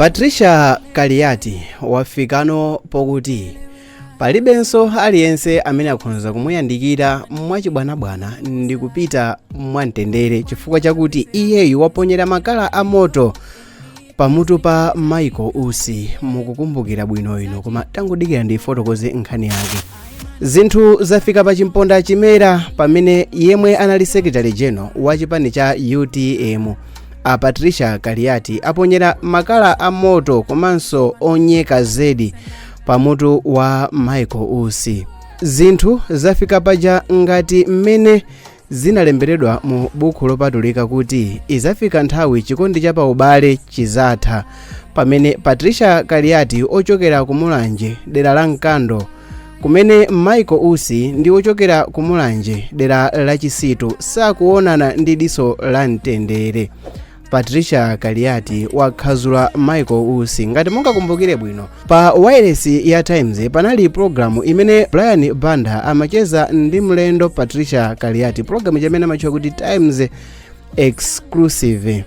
Patricia Kaliati wafikano pokuti palibenso aliyense amene akhoza kumuyandikira mwachibwanabwana ndi kupita mwamtendere, chifukwa chakuti iyeyu waponyera makala a moto pamutu pa Michael Usi. Mukukumbukira bwino ino, koma tangodikira ndifotokoze nkhani yake. Zinthu zafika pa chimponda chimera pamene yemwe anali secretary general wa chipani cha UTM, a Patricia Kaliati, aponyera makala a moto komanso onyeka zedi pamutu wa Michael Usi. Zinthu zafika paja ngati mmene zinalemberedwa mu buku lopatulika kuti izafika nthawi chikondi cha paubale chizatha, pamene Patricia Kaliati ochokera ku Mulanje, dera la Mkando, kumene Michael Usi ndi ochokera ku Mulanje, dera la Chisitu, sakuonana ndi diso la mtendere. Patricia Kaliati wakhazula Michael Usi. Ngati mungakumbukire bwino, pa wailesi ya Times panali pologalamu imene Brian Banda amacheza ndi mlendo Patricia Kaliati, pologalamu imene amatchula kuti Times Exclusive.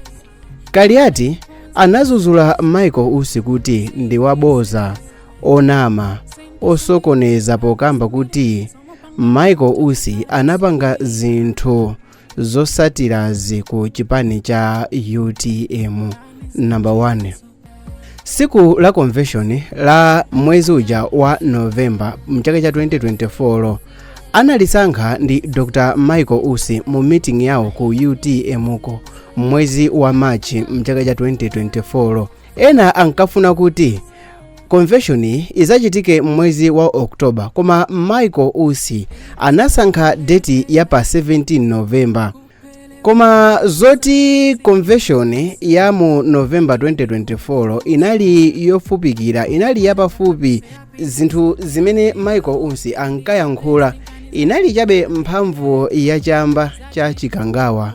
Kaliati anazuzula Michael Usi kuti ndi waboza, onama, osokoneza, pokamba kuti Michael Usi anapanga zinthu zosatirazi ku chipani cha UTM. Number 1, tsiku la convention la mwezi uja wa Novemba mchaka cha 2024 analisankha ndi Dr Michael Usi mu meeting yawo ku UTM ko mwezi wa Machi mchaka cha 2024. Ena ankafuna kuti convention izachitike mwezi wa October, koma Michael Usi anasankha date ya pa 17 November. Koma zoti convention ya mu November 2024 inali yofupikira, inali yapafupi, zinthu zimene Michael Usi ankayankhula inali chabe mphamvu yachamba cha Chikangawa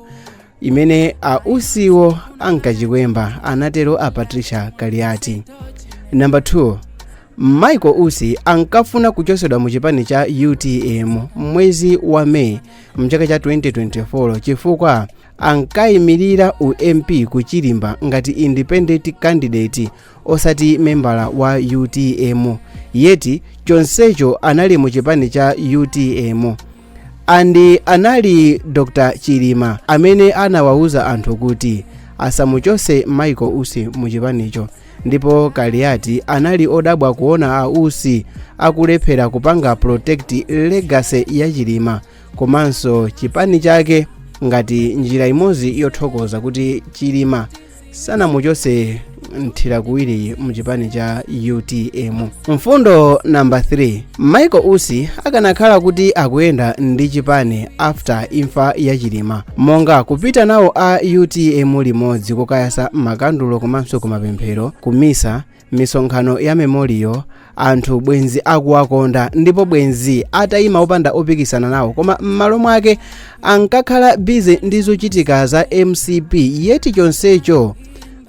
imene a Usiwo ankachikwemba, anatero a Patricia Kaliati. Number 2, Michael Usi ankafuna kuchosedwa mu chipani cha UTM mwezi wa Meyi mchaka cha 2024 chifukwa ankayimirira u MP ku Chilimba ngati independent candidate, osati membala wa UTM, yet chonsecho anali mu chipani cha UTM. And anali Dr Chilima amene anawawuza anthu kuti asamuchose Michael Usi mu chipanicho. Ndipo Kaliati anali odabwa kuona a Usi akulephera kupanga protect legacy ya Chilima komanso chipani chake, ngati njira imodzi yothokoza kuti Chilima sanamuchose mthirakuwiri mu chipani cha UTM. Mfundo namba 3, Michael Usi akanakhala kuti akuyenda ndi chipani after imfa ya Chilima, monga kupita nawo a UTM limodzi kukayasa makandulo komanso kumapemphero, kumisa, misonkhano ya memorial, anthu bwenzi akuwakonda ndipo bwenzi atayima opanda opikisana nawo. Koma m'malo mwake ankakhala busy ndi zochitika za MCP, yet chonsecho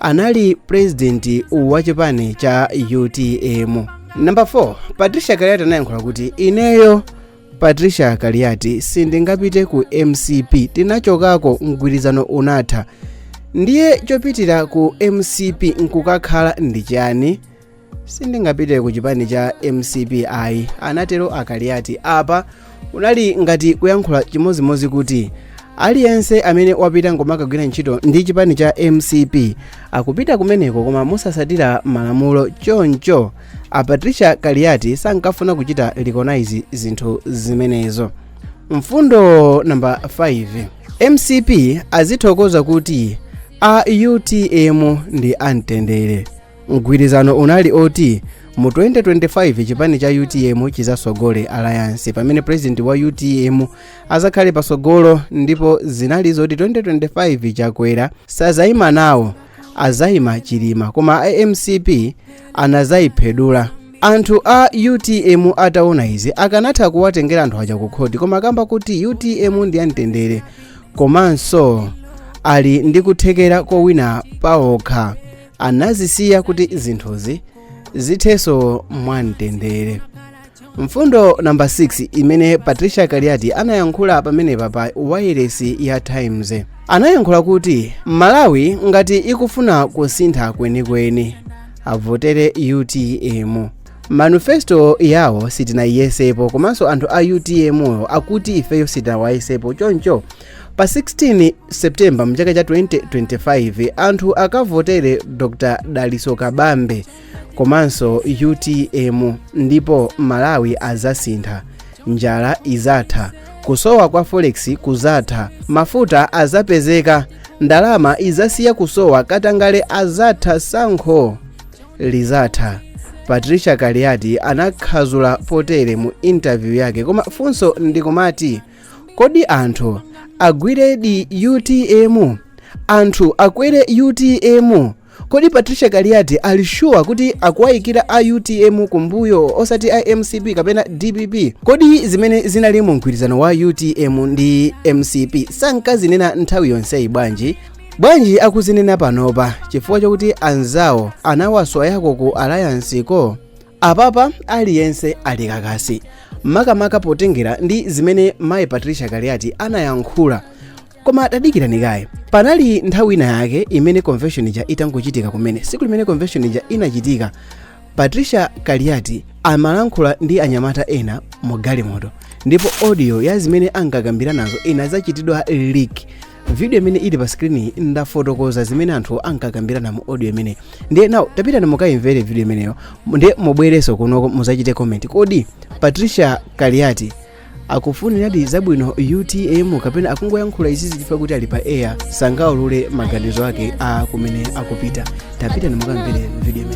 anali president wa chipani cha UTM. Namba 4, Patricia Kaliati anayankhula kuti, "Ineyo Patricia Kaliati sindingapite ku MCP. Tinachokako, mgwirizano unatha, ndiye chopitira ku MCP nkukakhala ndi chani? Sindingapite ku chipani cha MCP ayi," anatero Akaliati. Apa unali ngati kuyankhula chimozimozi kuti aliyense amene wapita ngomakagwira ntchito ndi chipani cha MCP akupita kumeneko koma musasatira malamulo. Choncho a Patricia Kaliati sankafuna kuchita recognize zinthu zimenezo. Mfundo namba 5, MCP azithokoza kuti a UTM ndi amtendere. Mgwirizano unali oti mu 2025 chipani cha UTM chizasogole alliance, pamene president wa UTM azakhale pasogolo. Ndipo zinali zoti 2025 Chakwera sazayima nawo, azayima Chilima, koma a MCP anazayiphedula. Anthu a UTM ataona izi akanatha kuwatengera anthu aja ku khoti, koma akamba kuti UTM ndi amtendere komanso ali ndi kuthekera kowina paokha, anazisiya kuti zinthuzi zithenso mwamtendere. Mfundo namba 6 imene Patricia Kaliati anayankhula pamenepa pa wailesi ya Times, anayankhula kuti Malawi ngati ikufuna kusintha kwenikweni, Avotere UTM. Manifesto yawo sitinayiyesepo, komanso anthu a UTM akuti ifeyo sitinawayesepo. Choncho pa 16 September mchaka cha 2025 anthu akavotere Dr Daliso Kabambe komanso UTM, ndipo Malawi azasintha. Njala izatha, kusowa kwa forex kuzatha, mafuta azapezeka, ndalama izasiya kusowa, katangale azatha, sankho lizatha. Patricia Kaliati anakhazula potere mu interview yake. Koma funso ndikumati, kodi anthu agwiredi UTM? Anthu akwere UTM? Kodi Patricia Kaliati ali sure kuti akuwayikira a UTM kumbuyo, osati a MCP kapena DPP? Kodi zimene zinali mu mgwirizano wa UTM ndi MCP sankazinena nthawi yonseyi bwanji? Bwanji akuzinena panopa? Chifukwa chokuti anzawo anawaswayako ku alliance ko? Apapa aliyense ali kakasi, makamaka potengera ndi zimene mayi Patricia Kaliati anayankhula. Koma tadikirani kaye. Panali nthawi ina yake imene convention ija itangochitika kumene. Siku limene convention ija inachitika, Patricia Kaliati amalankhula ndi anyamata ena mu galimoto, ndipo audio ya zimene ankakambira nazo inazachitidwa leak. Video imene ili pa screen ndafotokoza zimene anthu ankakambirana mu audio imene. Ndiye now tapitani mukayimvere video imeneyo, ndiye mubwerenso kunoko muzachite comment. Kodi Patricia Kaliati akufuniradi zabwino UTM, kapena akungoyankhula izizi chifukwa kuti ali pa air, sangaulule maganizo ake a kumene akupita? Tapitani mukamvere video.